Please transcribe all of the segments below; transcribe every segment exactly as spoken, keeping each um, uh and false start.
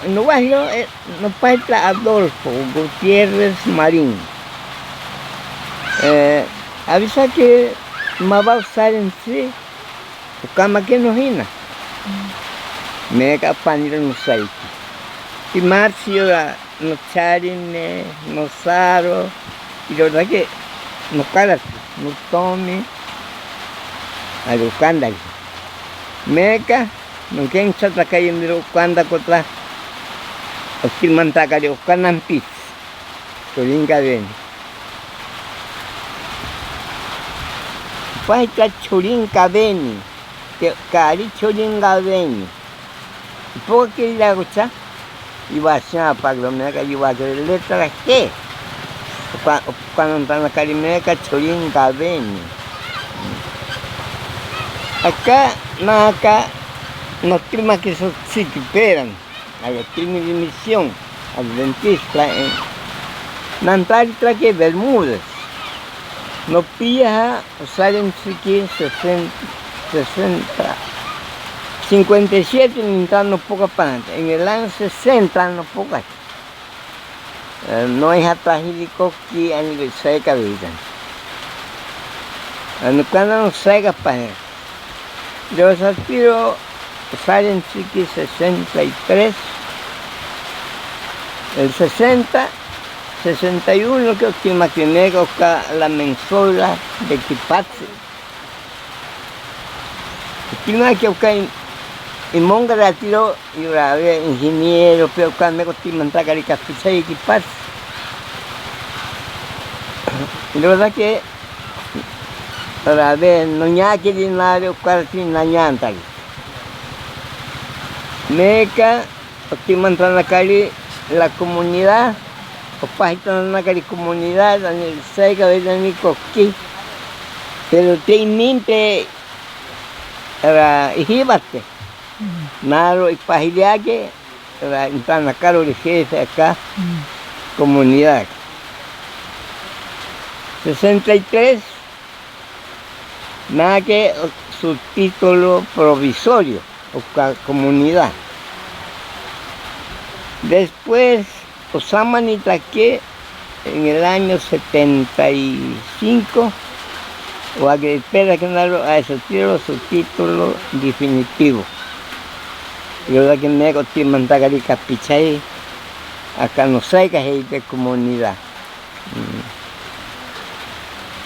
Nowajiro, eh, nopahitira Adolfo Gutiérrez Marín. Eh, avisake mava osarintsi, okamake nojina. Meeka apaniro nosaiki. Timatsi yora nocharine, nosaro, irorake nokarati, notomi, ari okantari. Meeka nonkenkisatakayeiro okanta kota otimantakari oka nampitsi, Chorinkaveni. Opahita Chorinkaveni, ke-, kari Chorinkaveni. Ipokaki irakocha, iwashiapakero meeka, iwakero letra G. Oka-, okanantanakari meeka Chorinkaveni. Aka, naaka, notimake sotsiki peerani, ayotimiri misión adventista, eh, nantaritrake Bermúdez. Nopiaja osarentsiki sesen-, sesenta, cincuenta y siete ninta nopokapaja, en el año sesenta nopoka. Eh, noijatajiri koki aniro isaikaweirani. Ano kanta nosaikapaje. Yosatiro osarentsiki sesenta y tres. El sesenta, sesenta y uno ke otimake meeka oka La Mesora de Kipatsi. Otimake oka im-, imonkaratiro, yora abe ingeniero pe oka meeka otimantakari kapichai kipatsi. Irorake, ora abe noñakiri nare okarati nañantari. Meeka otimantanakari la comunidad, opajitananakari comunidad, ani saikaweirani koki. Pero te iminti, ora ijibate. Mm. Naro ipajiriake, ora intanakarori jefe aka, mm, comunidad. Sesenta y tres, naake su título provisorio. Oka comunidad. Después, osamanitake en el año setenta y cinco, owakero iperake naro aisotiro su título definitivo. Irorake meeka otimantakari kapichai aka nosaikajeite comunidad. Mm.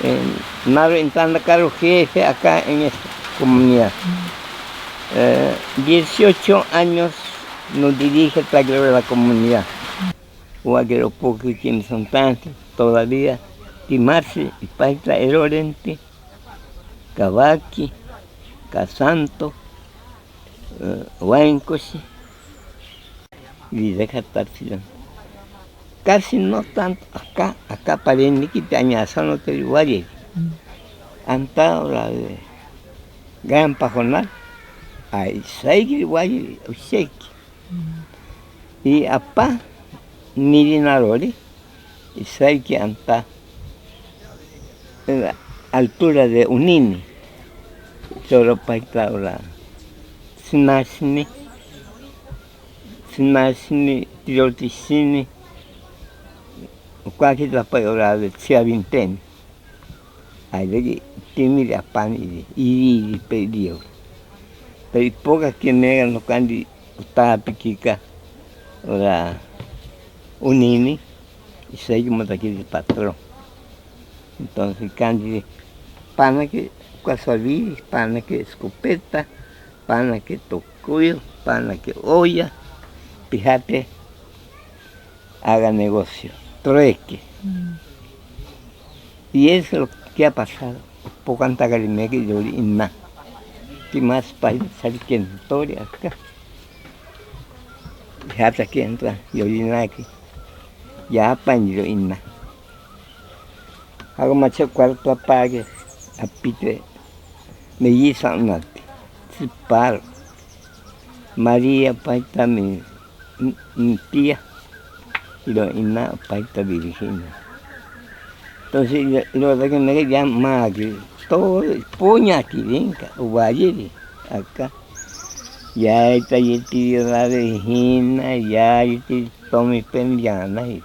Eh, naro intanakaro jefe aka en esta comunidad. Mm. Eh, dieciocho años nodirijetakero la comunidad. Mm. Owakero poki kemisantanti, todavía timatsi ipajita Erorenti, Kawaki, Kasanto, eh, Wainkoshi, Wirekatatsiro. Casi no tanto aka, aka pareniki te añasanoteri warieri. Mm. Anta ora, eh, gran pajonal, ai, saikiri warieri, osheki. Mm. Y apa, niri narori, isaiki anta, eh, altura de Unini. Soro paita ora, sinasini, sinasini, tirotishini, okwakitapai ora de Chiavinteni. Aireri timiri apaniri, iriri pe iriori. Pero ipokaki meeka nokanti otapikika, ora Unini, isaikimotakiri patrón. Entonces, ikantiri, panake kwasawiri, panake escopeta, panake tokoyo, panake olla, pijate, haga negocio, trueque. Mm. Y eso es lo que ha pasado. Pokantakari meeke yori ina. Timatsi pajita sari kentori aka. Pijatake entra yori inaki. Ya apainiro ina. Hago macho cuarto apague apite melliza nati. Tsiparo. María paita mi, mi, mi tía, iro ina paita Virginia. Entonces, iro, iro dake nake ya maki, todo, poña kirinka, wayiri, aka. Yaitayetiri ora ijina, yaitayetiri tomi pempianai.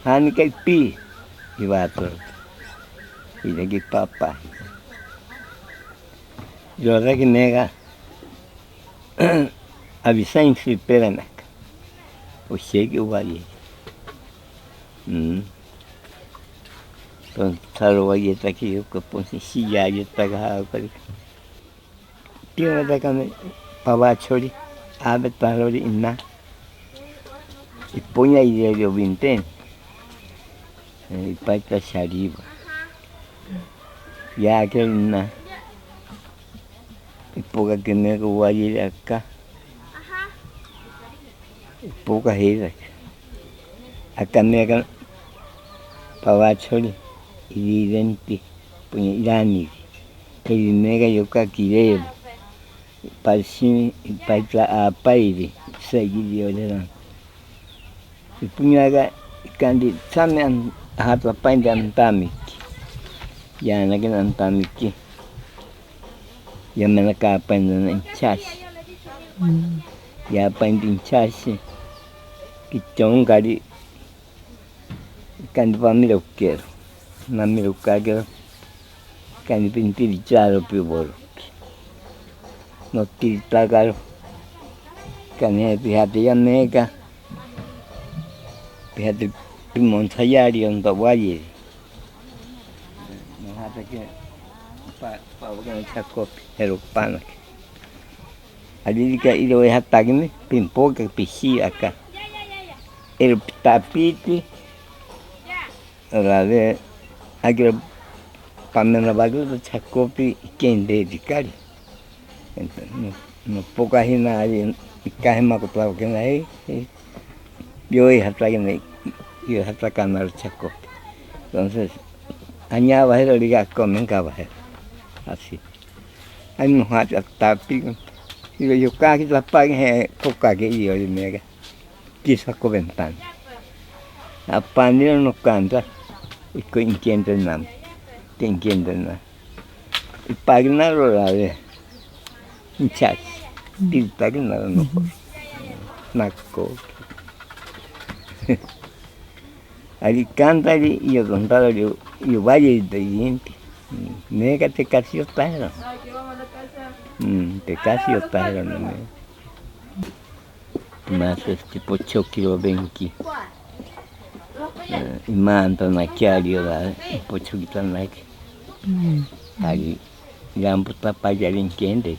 Janika ipi, iwato. Iraki papa. Yora kinega. Avisainsi peranaka. Osheki uwaye. Mm. Entonces, taro wayetaki yoka ponsi, si yayetaka hakarika. Tio takame pawachori, ave tarori ina. Ipoña irerio vinte. Eh, ipaita shariwa. Yake ina. Ipoka kemeko wayere aka. Ipoka heirake. Akameka pawachori, irirenti, puña iraniri. Irimeka yoka kirero. Parisini, ipaita apairi, saigiri orera. Ipuñaka, ikandi tsame an-, ajatsapainte antamiki. Yanakena antamiki. Yamenaka apainte inchashi. Mm. Yapainte inchashi. Kichonkari. Kandi pamirokero, namirokakero, kandi pintiri charo piworoki. Notiritakaro, kandi pijate yameka, pijate pimontsayari onta wayeri. Nojatake pa, pa, pa, chakopi, pero panake. Aririka iro ejatakemi, pimpoka pisi aka. Ero pitapiti, ora de, akira pamena baruta chakopi ikende rikari. Entonces, no, no poka hina ari, ikaje makotwa kena, eh, eh. Yo ejatakena, yo ejatakana chakopi. Entonces, añaba hero riga komen kaba hero. Así. Ai, nojatse atapi. Iro yokaki tapaki he pokake iyo rimega. Kiso ako ventana. Apaniro nokanta. Iko inkientenam. Te inkientena. Ipakina rora de. Inchaki. Tiltakina rora noko. Nako. Ari kantari, iyo tontarori, iyo wayerita iyinti. Mm, neka te kasi otajero. Mm, te kasi otajero, no me. Mas este pochokiro venki. Eh, imanta nakiari ora, pochokita naki. Mm. Ari, yampo tapayari inkienteri.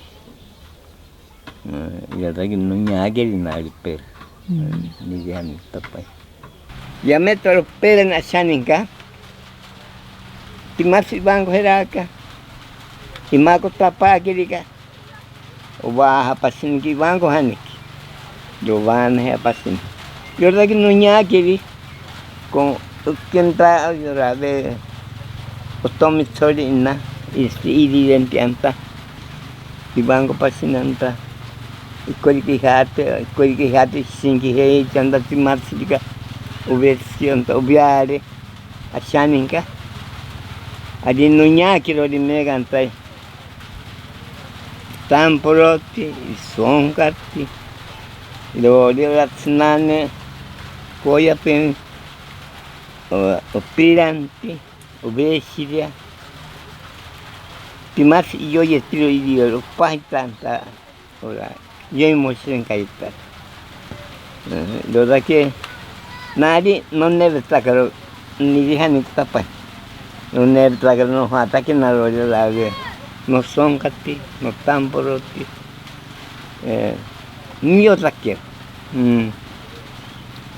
Mm, yataki noñakeri nari pera. Mm. Mm, niriami tapai. Yametaro pera nashaninka. Timatsi ibanko jeraka. Imako tapakerika. Owa japasiniki ibanko janiki. Yowa naje japasiniki. Yataki noñakeri. Kon ukenta yora de otomitsori ina, isi irirenti anta. Ibanko pasina anta. Ikoriki jate, ikoriki jate, sinki jei, anta timatsirika, ubesi anta, ubiare, ashaninka. Ari noñakero rimega antai. Tamporoti, isonkati, lori ora tsinane, koyapen, o, opiranti, obesiria. Timatsi iyoyetiro irio, opajitanta, ora, yoimoshirenkaita. Eh, lorake, nari, nonebetakaro, nirijaniko tapai. Nonebetakaro, nojatake narori lave, nosonkati, notamporoti. Eh, niyotakero. Mm.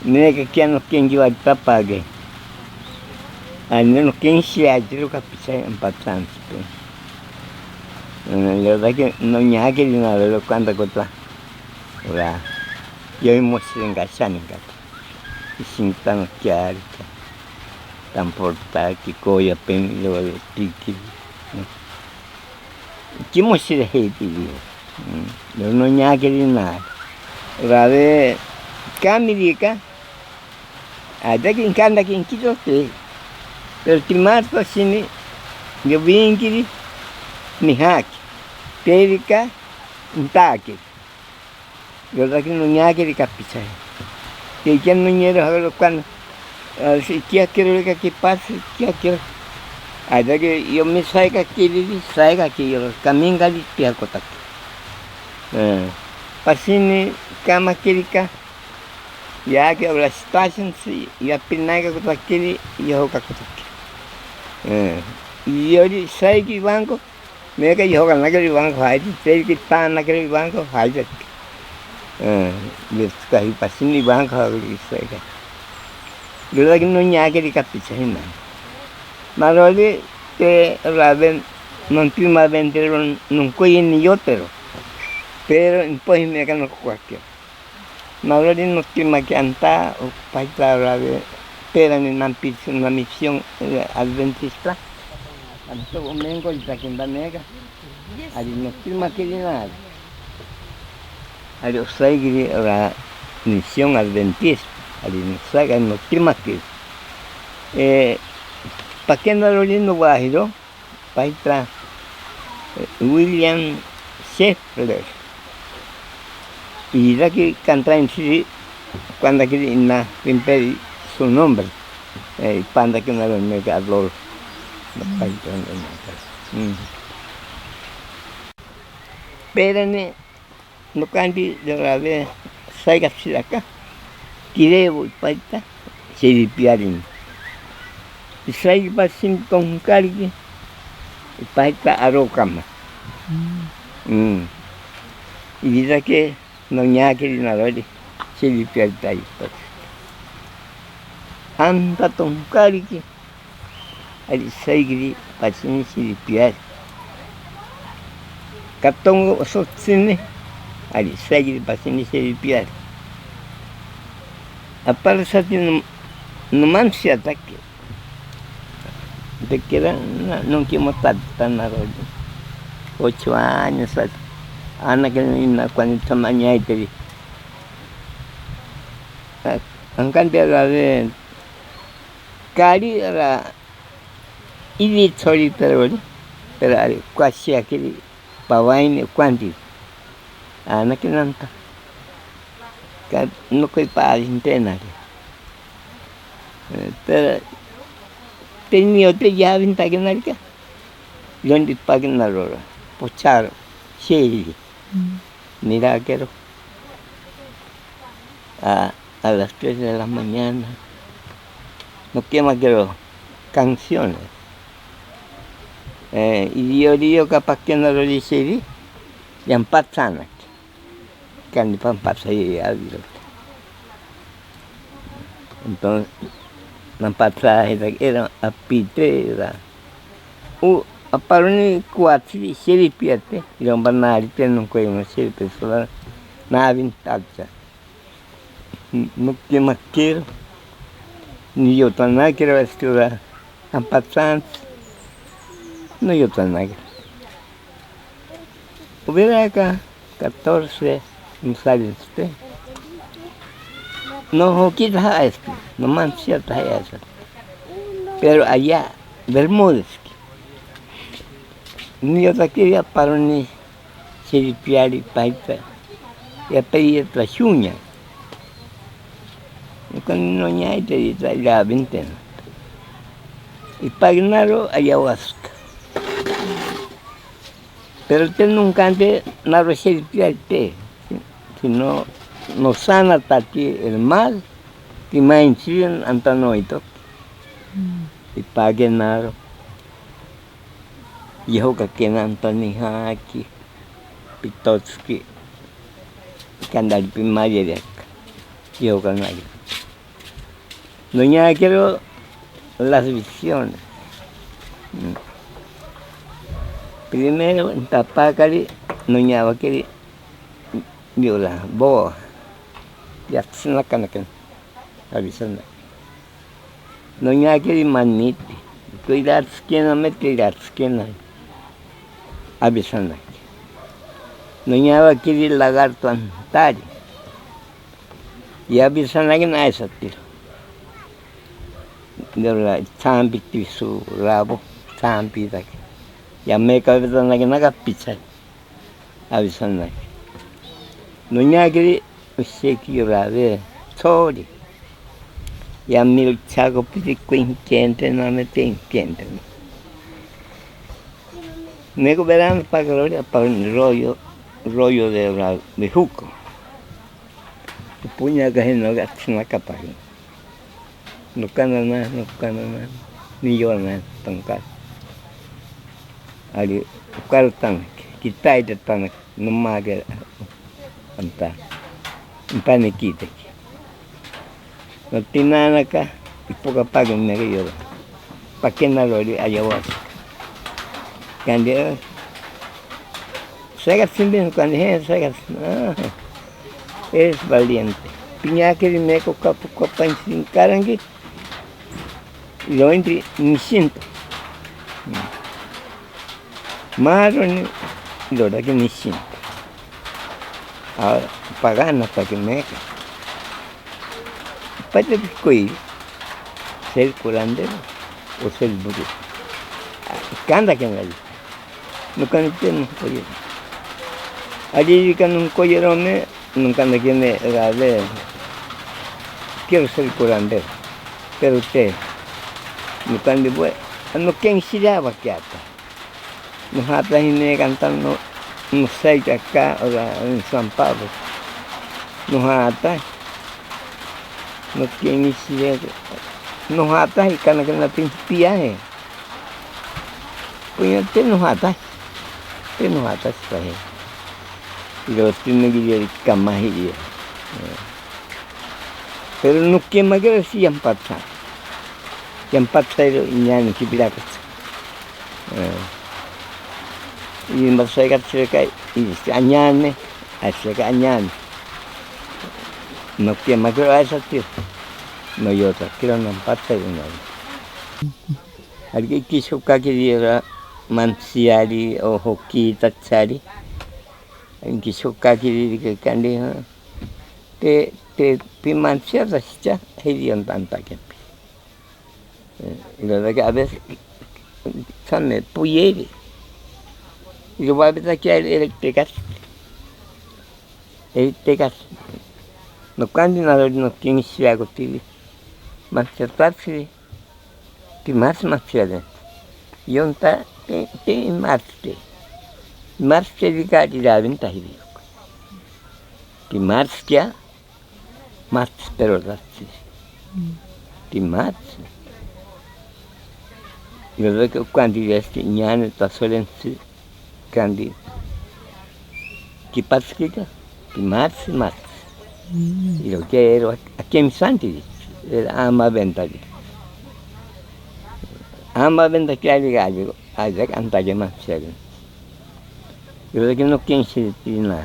Neka kia nokenki wari tapake. Ani nokenki shia chiro kapicha empatante. Mm, lorake, noñakeri narori kanta kota. Ora, yoimoshirenka ashaninka. Ishinta nokiarika. Tamportaki, koyapen, lorotiki. Kimoshirejeitiriro. Mm. Loro noñakeri nari. Ora de kamirika. Ataki inkantaki inkitote. Pero timatsi pashini. Yowinkiri. Nijaki. Terika. ntakeri. Yora ke noñakeri kapichaji. Keikia noñero jawero kwano. Ikiakero reka kipatsi, ikiakero. Aitake yomi saikakiriri, saikaki yora. Kaminkari piakotake. Eh, pashini kamakerika. Yake abra station si, yapinaika kotakiri, yohoka kotake. Eh, yori saiki banco, meka yohoka nakeri banco haiti, teri kitan nakeri banco haiti. Eh, yori kahi pashini banco haiti saika. Yora ke noñakeri kapichaji na. Marori te raven, non tima ventero, non koye ni yotero. Pero impohi meka no kwakio. Marori nontimake anta, paita ora de, peranti nampitsi, una misión, eh, adventista. Anto omenko itakinta neka. Ari nontimakeri nari. Ari osaikiri ora misión adventista. Ari nosaka nontimakeri. Eh, pakenaro ri nowajiro. Paita, eh, William Sheffler. Iraki kantaintsiri, kwantakiri ina, pimperi su nombre. Eh, ipantakenaro meka Adolfo. Paita, mm. Perene, nokanti yora de saikatsi raka, kirewo ipaita, shiripiarin. Isaiki pashini tonkariki, ipaita arokama. Mm. Mm. Iritake noñakeri narori, shiripiarita ito. Anta tonkariki, ari saikiri pashini shiripiari. Katonko osotsine, ari saikiri pashini shiripiari. Aparisati nom-, nomantsiatake. Tekera na, nonki motatana rori. Ocho años, anake ina kwani tamañaiteri. A-, ankante ara de Kari ara iritsi ori pero ori, pero ari kwashiakiri pawaine kwantiri. Anake nanta. Ka nokoi parintenake. Eh, pero te niote yavintakenarika. Yonti pakenarora. Pocharo. Shiri. Mm. Nirakero. A, a las tres de la mañana. Nokemakero canciones. Eh, iriori yoka pakenaro rishiri, yampatsanake. Kani pampatsa yaviro. Entonces, nampatsa era apite era. U, aparoni kwatsi shiripiate, yomba narite nonko yoma shiripe sola, navintatsa. Nokemakero, niyotanakero askira ampatsantsi, noyotanakero. Oviraka catorce, nosarintste. Nojokitaja aiste, nomantsiataja aiste. Pero allá, Bermúdez. Niyotakeri aparoni shiripiari paita, yaperi yeta shuña. Kwani noñaiteri ta ira ventena. Ipakenaro ayawaska. Pero te nonkante naro shiripiari te. Sino nosanatati el mar, timaintsiri anta noito. Mm. Ipakenaro. Yojokakena anta nijaki, pitotski, kantari pimayereka, yojokanake. Noñakero las visiones. Mm. Primero, nitapakari, noñawakeri, yora, boa. Yatsi nakanakena, avisanake. Noñakeri maniti. Koi ratsikena, mete ratsikena. Avisanake. Noñawakeri lagarto antari. Yavisanakena aisatiro. Yora tsampiti su rabo, tsampitake. Yamekavetanakena kapichai. Avisanake. Noñakeri osheki yora abe tsori. Yamiro chakopiri kwinkentename te inkentena. Neko berano pa gloria pa rollo, rollo de ora bejuko. Puña kahino gatsinakapari. Nokanana, nokanana, niyona, tonka. Ari, okartanake, kitaitetanake, nomake, anta, impanikiteki. Notinanaka, ipokapake neke yora. Pakenarori ayawasaka. Kandi, eh, seka tsimpi, kandi, he, seka tsimpi. Ah, eres valiente. Piñakeri meko kapu kapan sinkarangi. Irointri nishinto. Maaroni, iroraki nishinto. Ah, paganatake meka. Paite pikoiri, ser curandero o ser brujo. Ah, kanda kenda. Nokanti te nonkoyero. Aririka nonkoyerome, nokantakeme, a ver, quiero ser curandero. Pero te, nokanti, bueno, nokenshiriawakiata. Nojataje neka anta no, nosaikaka, ora, en San Pablo. Nojataje. Nokenshiriaka. Nojataje, ikanakena pimpiaje. Puña, te nojataje. Te nojataje paje. Iro tine kiriari kamajiria. Eh. Pero nokemakero si yampatsa. Yampatsa iro iñani kipirakatsa. Eh. Imbasai katsireka, irisi añane, asireka añane. Nokemakero aisati. Noyotakero nampatsa iro nani. Ari kishokakiri ira mantsiari o jokitachari. Kishokakiri kandi, ha. Te, te pimantsiatashitya, hiriontantakepi. Eh, ira dake a veces, tsame, puyeri. Iro babetaki ere tekatsi. Ere tekatsi. Nokanti narori nokenshiriakotiri. Mantsiatatsiri. Timatsi matsiare. Yonta te, te imatsi te. Imatsi te rika rirawinta hirioka. Timatsi kia, matsi pero ratsi. Timatsi. Yo creo que cuando ya este ñane tasolentsi. Kandi kipatsikika, kimatsi, matsi. Mm. Iro kero ak-, akemisanti, era ama bentari. Ama bentari ari gallo, ari antake matsiari. Iro ke no kenshi tina.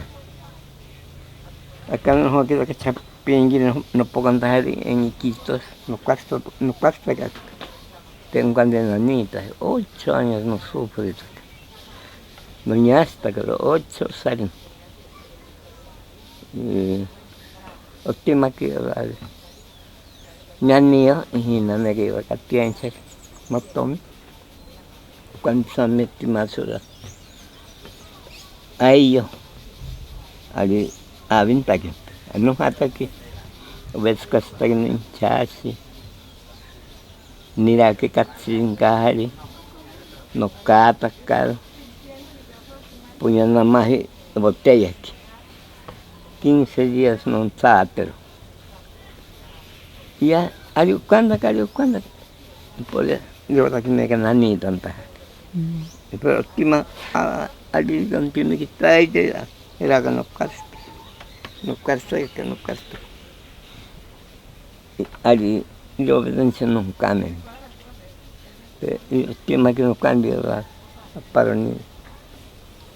Akano hoki lo ke chapingi no, no pokantajari en Iquitos, no cuesta, no cuesta. Tengo cuando nanita, ocho años no sufrí. Noñatsitake ocho sari. Eh, otimake, naniyo, ijinameke iwakatiense, motomi. Cuando son metimasura. Aiyo. Ari, avintake. Anujatake. Obeskasitake ninchashi. Nirake katsinkajari, nokatakaro, puña namaji botellaki. Quince días nontsatero. Ya, ari ukandaka, ari ukandaka. Pole, yoraki meka nanitantaja. Mm. Pero tima, a, ari tontimiki taite, era que no casta. No casta, que no casta. Ari, yo obediencia nunca me. Eh, y el tema que no cambia, ¿verdad? Para ni,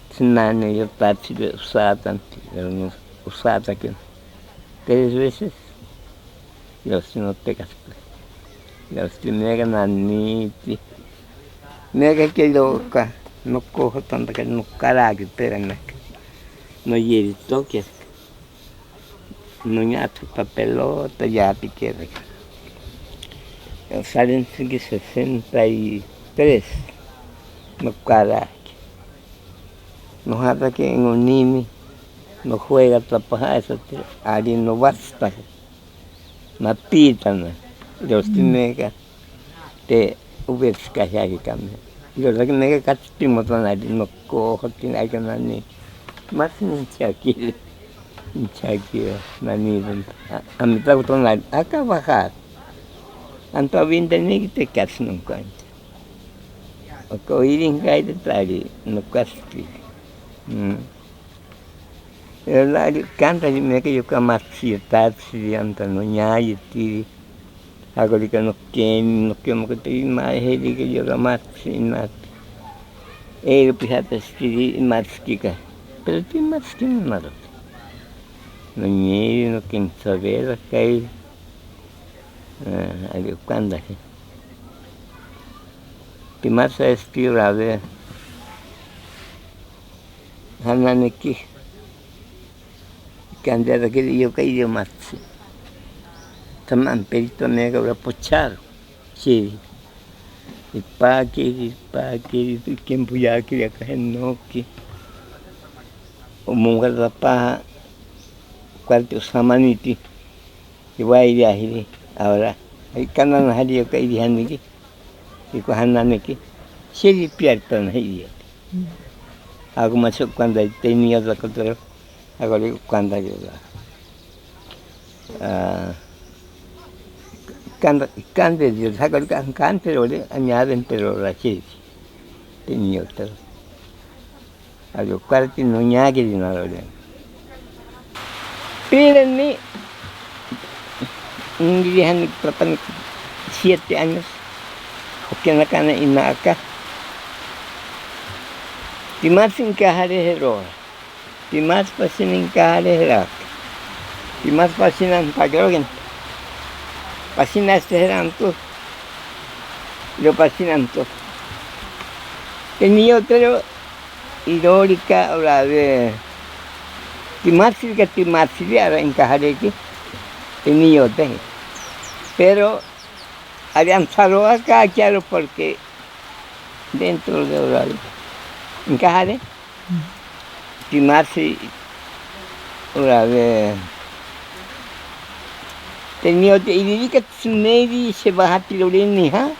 tsinane yo tachi de usata, pero no usata que tres veces, yo si no te casco. Yo si mega naniti. Mega que yo ka, no cojo tanta que no cara que pera na. No llevi toques. Noñatsi pa pelota, ya te queda. Sarentsiki sesenta y tres. Nokarake. Nojatake en onimi. Nojuegatapaja esati, ari nowatsitaje. Napitana. Irosti meeya. Te uwetsikajajikame. Irosaki meeya katsitimotana ari nokojotina aika nani. Mas ninchaki. Ninchaki nani. A, amitakotonari. Aka bajar. Anto awinteniki te katsi nonkancha. Aka oirinkaiteta ari nokatsitiri. Mm. Ela ari kantari meeya yoka matsi yetatsiri anta noñayetiri. Jakorika nokemi, nokemoketiri majerika yora matsi inati. Eiro pijatashitiri imatsikika. Pero ti imatsikina naro. Noñeiri, nokemisawerakai. Ah, ari okantaje. Timatsa esti ora ave. Jananeki. Kantiatakeri iyoka irio matsi. Tama amperito meeya ora pocharo. Chiri. Ipakeri, ipakeri, ikempoyakeri aka jenoki. Omonkatapaja, kwati osamaniti. Iwairiajiri, ahora, ikananajari yoka irijaniki, ikojananiki, shiri piartanaji iriote. Ako macho cuando tenía otra cultura, ako le cuando yo la, ah, cuando, cuando yo, ako le can-, cante lo le añade entero la shiri, tenía otra. Ayo, kwati noñakiri naroreni. Pireni, nirijaniki papani siete años, okenakana ina aka. Timatsi inkajare jero. Timatsi pashini inkajare jeraka. Timatsi pashini antakerokena. Pashini este jeranto. Yo pashini anto. Tenía otro Irorika ora ave, timatsirika, timatsiri, ara inkajareki, te niyote. Pero ari antsaro aka, claro, porque dentro de ora ave, inkajare, timatsi ora ave, te niyote iririka tsimeri, shewajatiro rinija.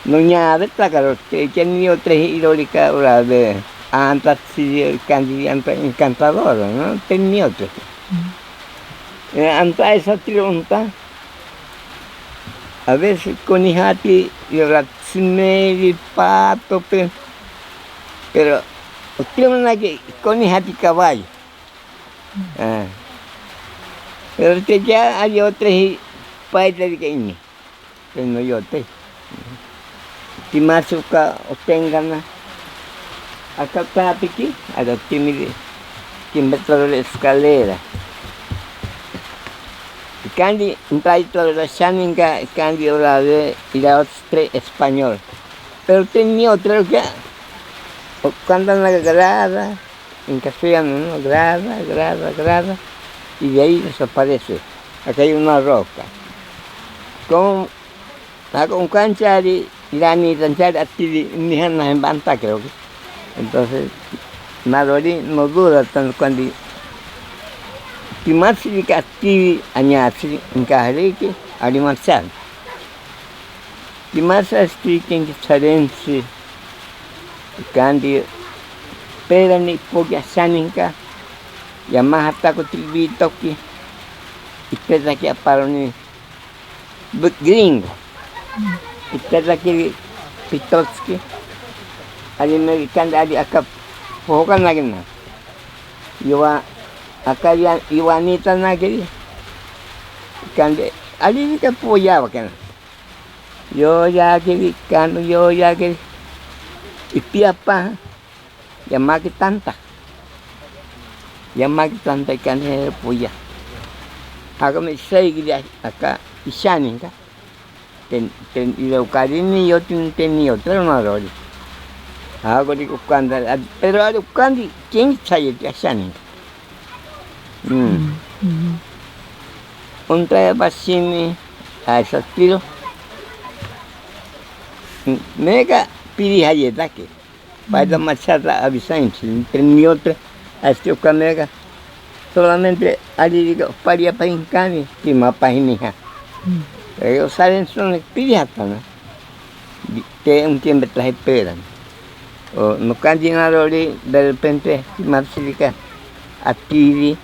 Noñawetakaro, te, te niyote irorika ora ave, antatsiri, kantiri anta encantador, ¿no? Te niyote. Eh, anta esatiro onta. A veces konijati, yora tsimeri, pato, pe-, pero otimanake konijati caballo. Ah. Pero te ya hay otro, paitarika ini. Te niyote. Timatsi oka otenkana. Aka tapiki, ara timiri. Kimbetaro escalera. Kandi ntaitaro shaninka, kandi ora ave iraotsite español. Pero te niyote ro que, o, cuando una grada, en castellano, ¿no? Grada, grada, grada, y de ahí desaparece. Acá hay una roca. Con, ah, con kanchari, irani kanchari, atiri, nijana en banta, creo que. Entonces, nadori, no duda tanto cuando timatsiri ka atiri, añatsiri, inkajareki, ari marchar. Timatsi este kinkitsarentsi, kandi, perani poki ashaninka, yamajatako tiwitoki, itetaki aparoni, bu-, gringo, itetaki pitotski, ari me kandi ari aka pojokanakena, yowa, aka ya, iwanitanakeri, kandi, ari nika poyawakena. Yoyakeri, kando yoyakeri. Ipiapa, yamaki tanta. Yamaki tanta ikani poya. Akame iseikiri aka ishaninka. Ten, ten, ira ukari niyote, te niyote narori. Akori ukanda, pero ari ukandi, ken sayete ashaninka. Mm. Mm, mm. Onta pashini, a ese estilo. Mm, meka piri hayetake. Paita machata avisainchi, te niyote. Aisake okameaka, solamente aririka opariapaje inkari, timapajiniha. Pero yo saben son pirijatana. Te un tiempo traje peran. O no cantinarori de repente timarshirika atiri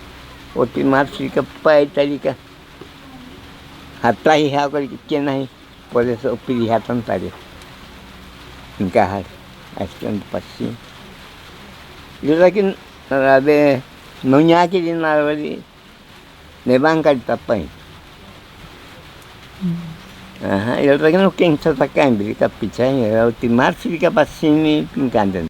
o timarshirika paitarika. Hatahi hakoriki kienahi. Por eso opirijatantari. Inkajari. Aisake onte pashi. Yo sakin rabe noñakiri narori. Nebankaritapai. Aha, iyotakena okentsatakaempiri kapichaye, timarshirika pashini pinkantena.